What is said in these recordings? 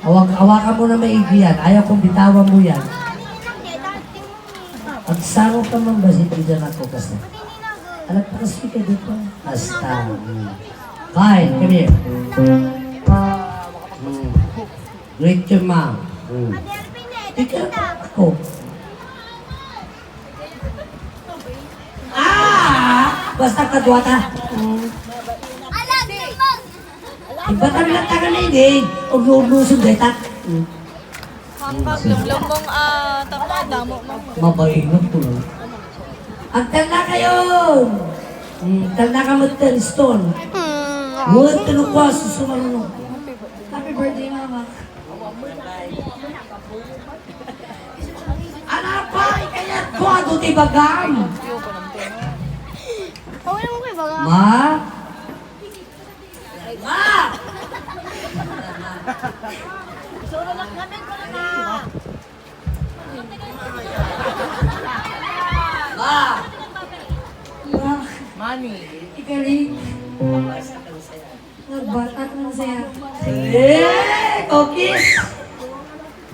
Hawakan mo na maigi yan. Ayaw kong bitawan mo yan. Pagsaro ka man ba si Pijan ako kasi? Alam pa kasi ka dito. Basta. Kain, come here. Greet your mom. Ikaw ako. Basta kadwata. Iba kami lang taga na hindi. Huwag lulusog dahil tak. Hanggang mong damo mo. Mabaingat ko lang. Ang tanda kayo! Tanda ka mo stone. Huwag tinukwa sa sumarunong. Happy birthday, mama. Anak pa! Ikayat ko! Ado di bagam! Ma? Ma! Ma! Mami. Ikaling. Nagbata ka na saya. Eh! Cookies!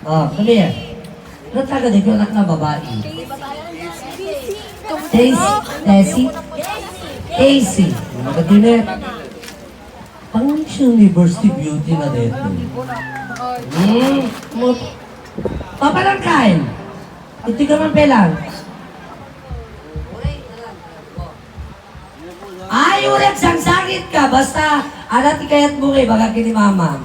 Oh, come here. Ano taga dito anak na babae? Tessie? Casey. Magkatinet. Pang University Beauty na dito. Papa lang kain. Ito ka man pelang. Ay, ulit sang sakit ka. Basta, alat ikayat mo kayo, baga kini mama.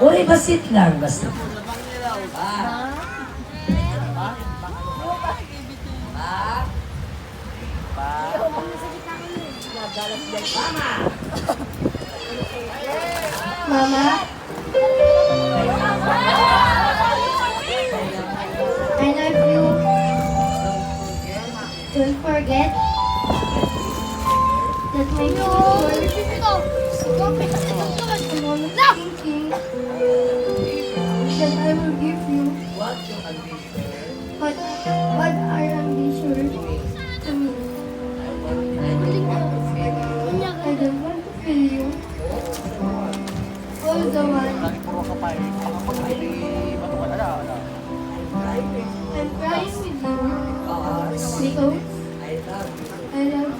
Uy, basit lang, basta. Mama? I love you. Don't forget that my future thinking that I will give you what are ambition to me. I don't want to feel you all the while. I'm crying with you because I love you.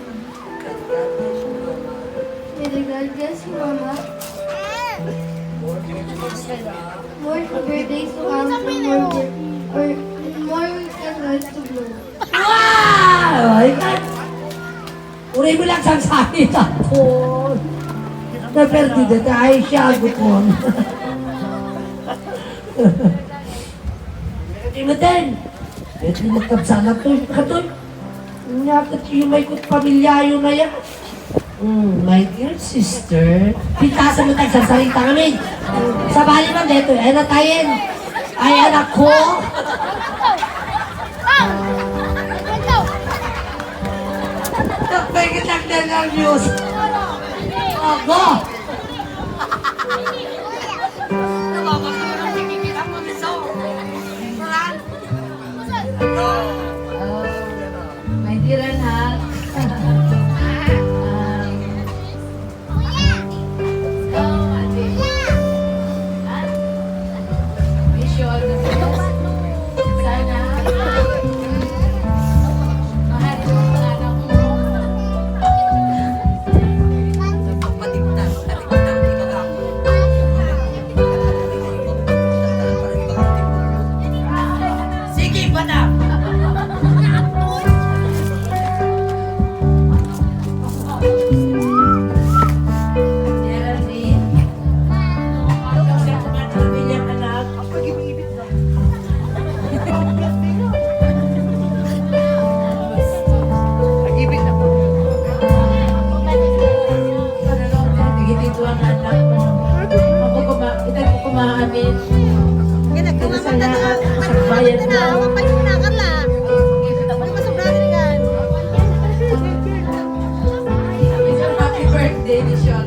May the God bless you, Mama. More birthdays to come, more candles to blow. Wow! Uri mo lang sang sabi ako. Naperdi na tayo siya gupon. Imaten! Ito yung nagkapsana to. Katoy! Nakit yung may pamilyayo na yan. My dear sister, pintasan mo tayo sa salita kami. Sa bali man dito, ay natayin. Ay anak ko. Napagin lang na ng news. Go! My dear anak, wish you all the best. Sana, mahalin mo ang anak mo. Sige, bata! Geraldine, tigit-ituan ang anak mo. Ito ko kumaamin. Sa lahat, sa bayan mo. Isang happy birthday ni Sean.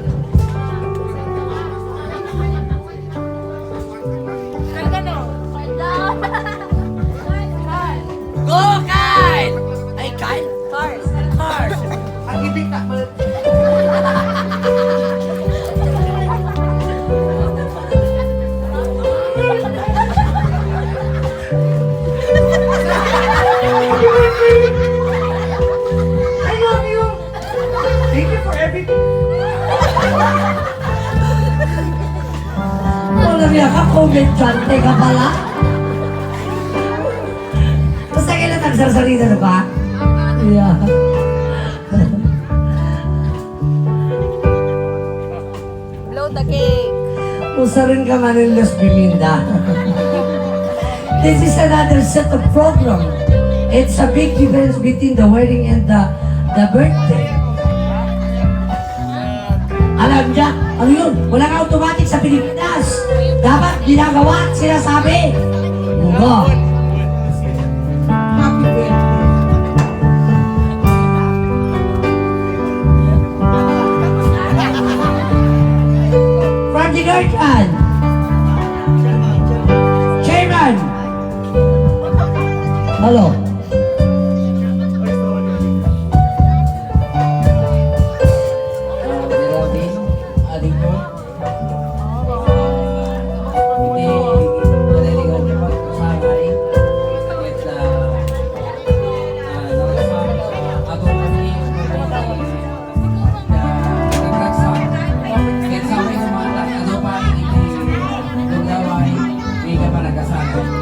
Go, Kyle! Ay, Kyle, komedyante ka pala. Basta kailan nagsasalita na ba? Yeah. Blow the cake. Usa rin ka man ng Los Biminda. This is another set of program. It's a big difference between the wedding and the birthday. Alam niya, ano yun? Walang automatic sa Pilipinas. Dapat ginagawa at sinasabi. Oo. Happy birthday. From the Guardian. Chairman. Hello.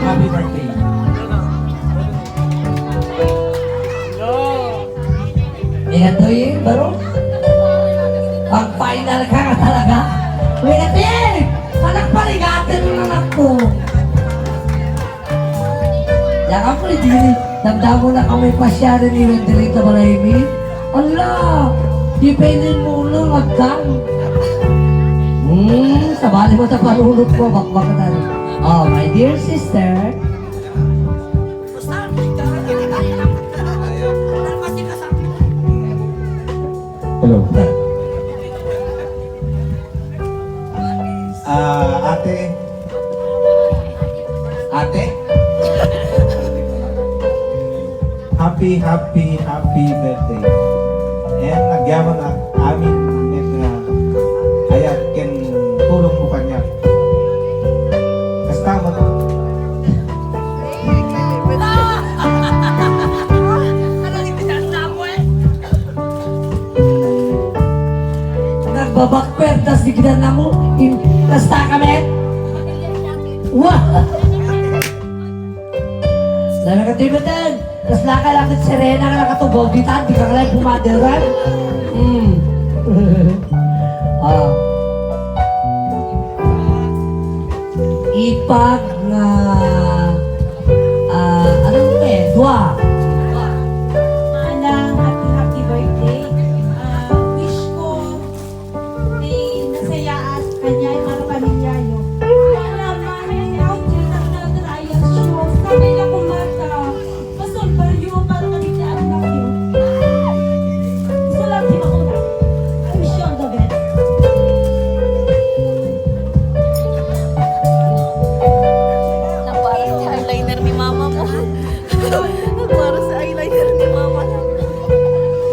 Happy birthday. Ingat to yun, baro. Pag final ka ka talaga. Ingat yun! Anak paligatin mo ng anak ko. Yan ako ni Dili. Damdamo na kami pasyaran ni Wendelita Malaymi. Allah! Dipinin mo lang agdang. Sabali mo sa panulot ko, bakbakatan. Oh, my dear sister. Hello. Ate. Ate. Happy birthday. And nagyaman na amin na ayat ken tulong mo kanya. Kasta mo. Nagbabakper, tas digdan na mo, kasta kami. Wah! Nakakatibatan, tas nakalakit sirena ka nakatubog, di ka kalay pumaderan. Ipag nga, ano mo dua. Manang happy birthday. Wish ko nasaya at kanya yung mga pamilya nyo. Alaman, ikaw din ang nag-trial show. Kami na kumata. Masolbar yun para kaligtaan na kayo. Gusto lang di makuna. I wish you all the best. Nagpara sa eyeliner ni mama mo. Nagpara sa eyeliner ni mama mo.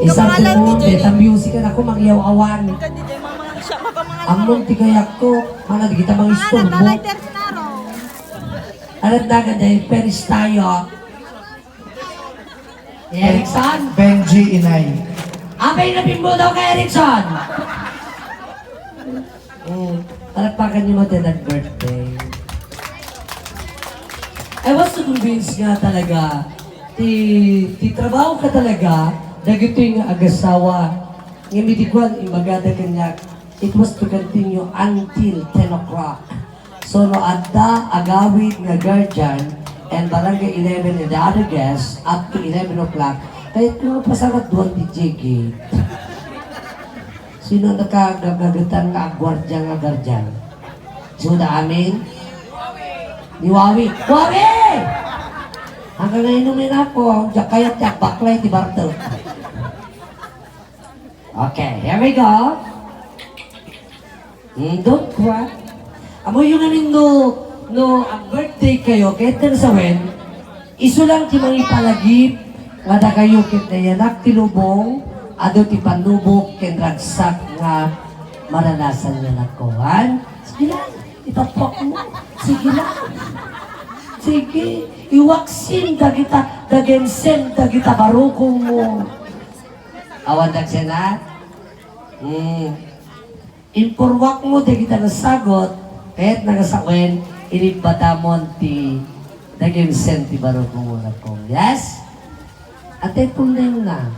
Isang Kapangalan ni tumo, Jenny. beta music na ako magyaw-awan. Hindi tayo mama nga siya mapamangalan Ang munti kayak ko, mana di kita mga isturbo. Alat na ganda yung peris tayo. Erickson? Benji Inay. Abay na bimbo daw kay Erickson! Palagpakan niyo mo din ang birthday. I was so convinced nga talaga, ti trabaho ka talaga, dagito yung agasawa, nga midikwan, imagada kanya, it was to continue until 10 o'clock. So no adda agawid nga guardian and barangay 11 and the other guests up to 11 o'clock. Kahit mga pasarat doon di Jiggy. Sino nakagagatan nga guardian nga guardian? Suda amin? Ni Wawi. Wawi! Hanggang na inumin ako, diyak kayat diyak baklay di Bartel. Okay, here we go. Don't cry. Amo yung namin ang birthday kayo, kahit na sa wen, iso lang ti mga ipalagip, nga na kayo kit na yanak tinubong, ado ti panubok, ken ragsak nga maranasan niya na kuhan. Sige lang, ipapok mo. Sige lang. Sige, iwaksin da kita, dagensen da kita barukong mo. Awan dagsena? Impurwak mo, di kita nasagot, kahit nagasakwen, inibatamon ti naging senti baro kong una kong. Yes? Ate punin na.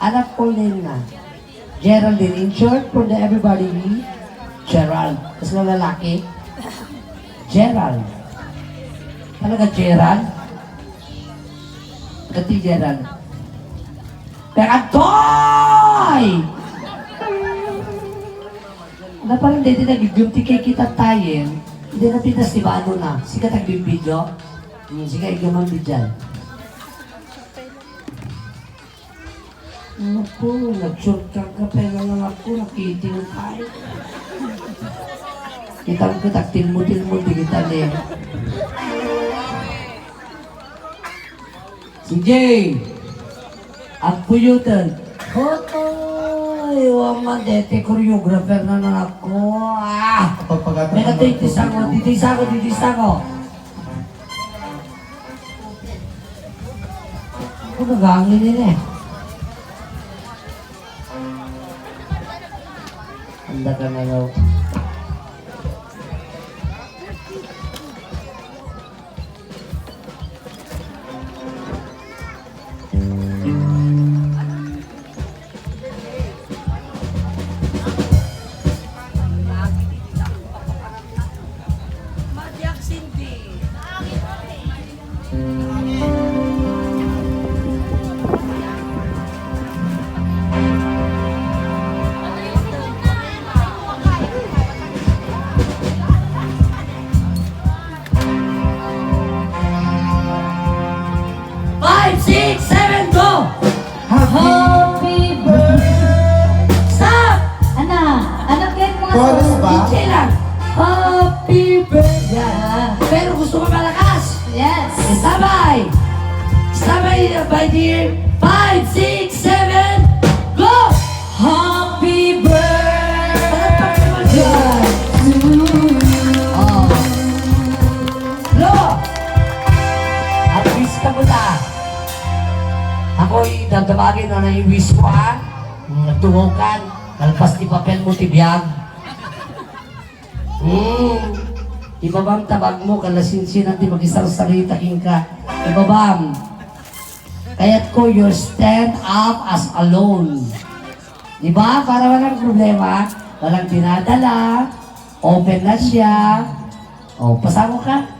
Anak punin na. Geraldine, in short, for the everybody, Gerald. Mas na lalaki? Gerald. Talaga Gerald? Kati Gerald. Pekatoy! Na parang hindi nag-guilty kay kita tayo. Hindi na pitas di ba ano na? Sige tagbibidyo. Sige, ikaman bidyan. Ano po, nag-shortcut ka pero lang ako, nakiting tayo. Kitang ko, taktin mo, di kita niya. Si Jay! Ang puyutan. Hotoy! Waman, dete, choreographer na lang ako. Ah! May natitis ako, titis ako. Ako nagangin nila eh. Handa ka na daw. Madyak Cindy. Five, six, seven, go! Happy birthday! Stop! Anak get mo nga Chorus ba? DJ lang. Happy birthday! Yan. Pero gusto ko malakas. Yes! Sabay! Sabay, my dear. 5, 6, 7, go! Happy birthday! Oh. Lo! At wish ka mo ta. Ako'y dadabagin na nai-wish ko ha. Nagtungokan. Kalpas ti papel mo ti biyag. Ibabam tabag mo, kalasinsinan ti mag-isang salita ka. Ibabam. Kaya't ko, you stand up as alone. Diba? Para walang problema. Walang dinadala. Open na siya. O, pasamo ka.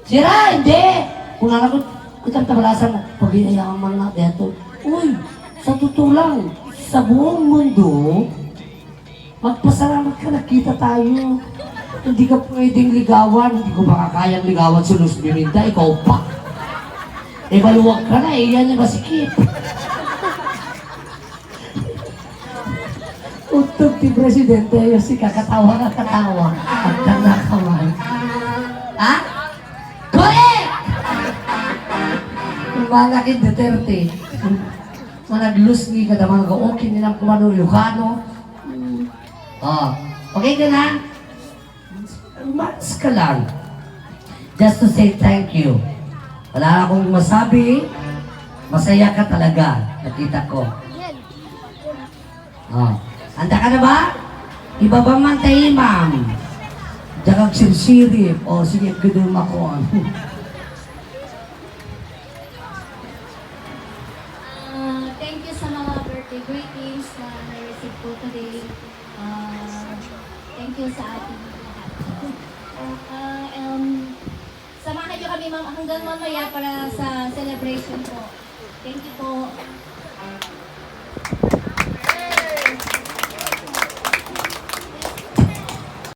Sira, hindi! Kung alam ko, kutang tabalasan mo, pag-iayaman na dito. Uy, sa totoo lang, sa buong mundo, magpasalamat ka, nakita tayo. Hindi ka pwedeng ligawan, hindi ko makakayang ligawan si Luz Biminda, ikaw pa. Eh, maluwag ka na, eh, yan yung masikip. Utog ti Presidente, yung si kakatawa na katawa, at nanakaman. Ha? Correct! Yung malaki Duterte, manag-lose ni kada mga okay nilang kumano Lucano. Oh, okay ka na? Mas ka lang. Just to say thank you. Wala akong masabi. Masaya ka talaga. Nakita ko. Oh. Handa ka na ba? Iba ba man tayo, ma'am? Dakag sirsirip. O, sige, gudum ako. Thank you sa mga birthday greetings na na-receive ko today. Thank you sa ating lahat. Samahan niyo kami hanggang mamaya para sa celebration po. Thank you po.